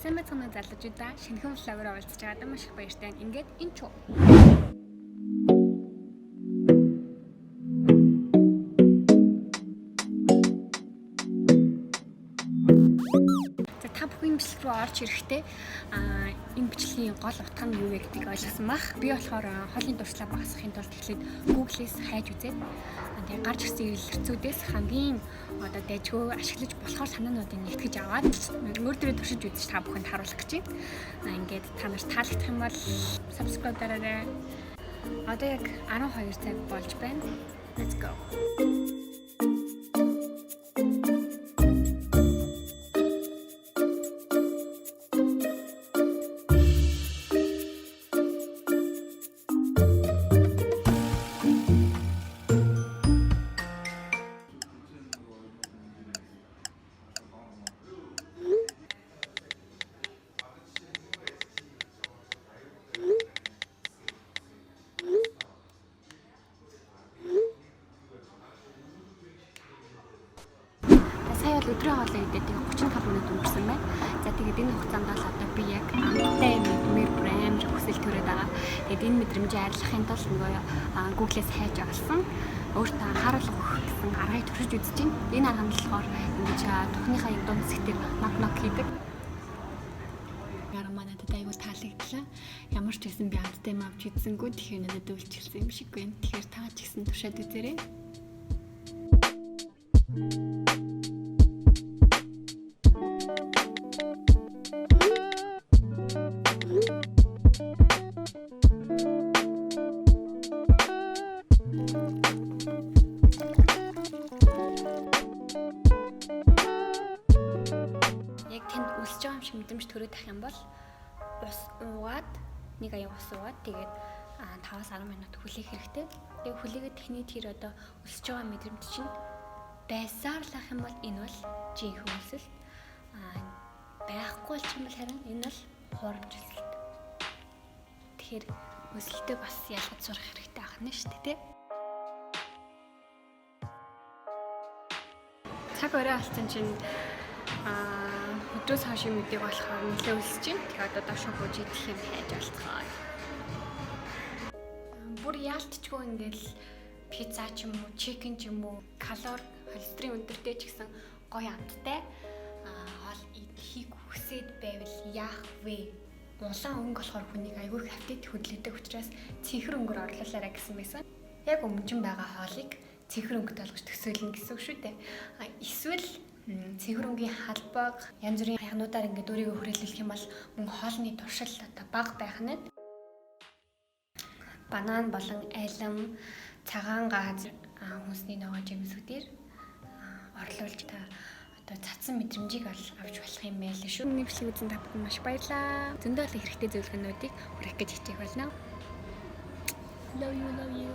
Сайн байцгаана уу залуучуудаа. Шинэхэн vlog оор уулзж байгаадаа маш их баяртай байна. Ингээд энэ ч За, та бүхэн бичлэг рүү орж ирэхдээ энэ бичлэгийн гол утга нь юу вэ гэдгийг ойлгосон бах. Би болохоор хоолны туршлага багасгахын тулд эхлээд Google-ээс хайж үзээд, тэгээ гарч ирсэн эрэлцүүдээс хамгийн одоо дайжгүй ашиглаж болохоор санаануудыг нэгтгэж аваад өөр дөрөө туршиж үзэж та бүхэнд харуулах гэж байна. Ингээд та нарт таалагдах юм бол subscribe дараарай. Одоо яг 12 цаг болж байна. Let's go. За, сая бол өдрийн хоолоо идээд тэгээ 35 минут өнгөрсөн байна. За, тэгээд энэ хугацаанд бол одоо би яг амттай мэдмээр бүр амар хүсэл төрөөд байгаа. Тэгээд энэ мэдрэмжээ арилгахын тулд нөгөө Google-ээс хайж олсон өөртөө анхааруулга өгөх гэсэн аргыг туршиж үзэж байна. Энэ арга нь болохоор ингэж тухныхаа юм дунд хэсгээр knock knock хийдэг. Арга маань надад аягүй таалагдлаа. Ямар ч байсан би амттай юм авч идсэнгүү, тэгэхээр надад үйлчилсэн юм шиг байна. Тэгэхээр та ч гэсэн туршаад үзээрэй. Яг тэнд өлсөж байгаа юм шиг мэдрэмж төрөөд ах юм бол ус уугаад, нэг аяг ус уугаад, тэгээд 5-аас 10 минут хүлээх хэрэгтэй. Тэгээд хүлээгээд таны тэр одоо өлсөж байгаа мэдрэмж чинь байсаар л ах юм бол энэ бол жинхэнэ өлсөлт. Байхгүй болчих юм бол харин энэ бол хуурамч өлсөлт. Тэгэхээр өсөлтөө бас ялгаж сурах хэрэгтэй байх нь шүү дээ, тэ? Цаг орой болсон чинь өдрөөс хойш юм идээг болохоор нэлээ өлсөж байна. Тэгээ одоо доошоо бууж идэх юм хайж олцгоё. Бүр яалтчгүй ингээл пицца ч юм уу, chicken ч юм уу, калори, холестерин өндөртэй ч гэсэн гоё амттай хоол идэхийг хүсээд байвал яах вэ? Улаан өнгө болохоор хүнийг аягүй их аппетит хөдлөдөг учраас цэнхэр өнгөөр орлуулаарай гэсэн байсан. Яг өмжин байгаа хоолыг цэнхэр өнгөтэй болгож төсөөлнө гэсэн үг шүү дээ. Эсвэл цэнхэр өнгийн халбаг, янз бүрийн хаягнуудаар ингээд өөрийгөө хүрээлүүлэх юм бол мөн хоолны туршил одоо бага байх нь. Банан болон алим, цагаан газ, хүнсний ногоо жимсүүдээр орлуулж та одоо цадсан мэдрэмжийг бол авч болох юм байл шүү. Нэвчлэг үзэн та бүхэн маш баярлаа. Зөндөө олон хэрэгтэй зөвлөгөөнүүдийг хүргэх гэж хичээх болно. Love you, love you.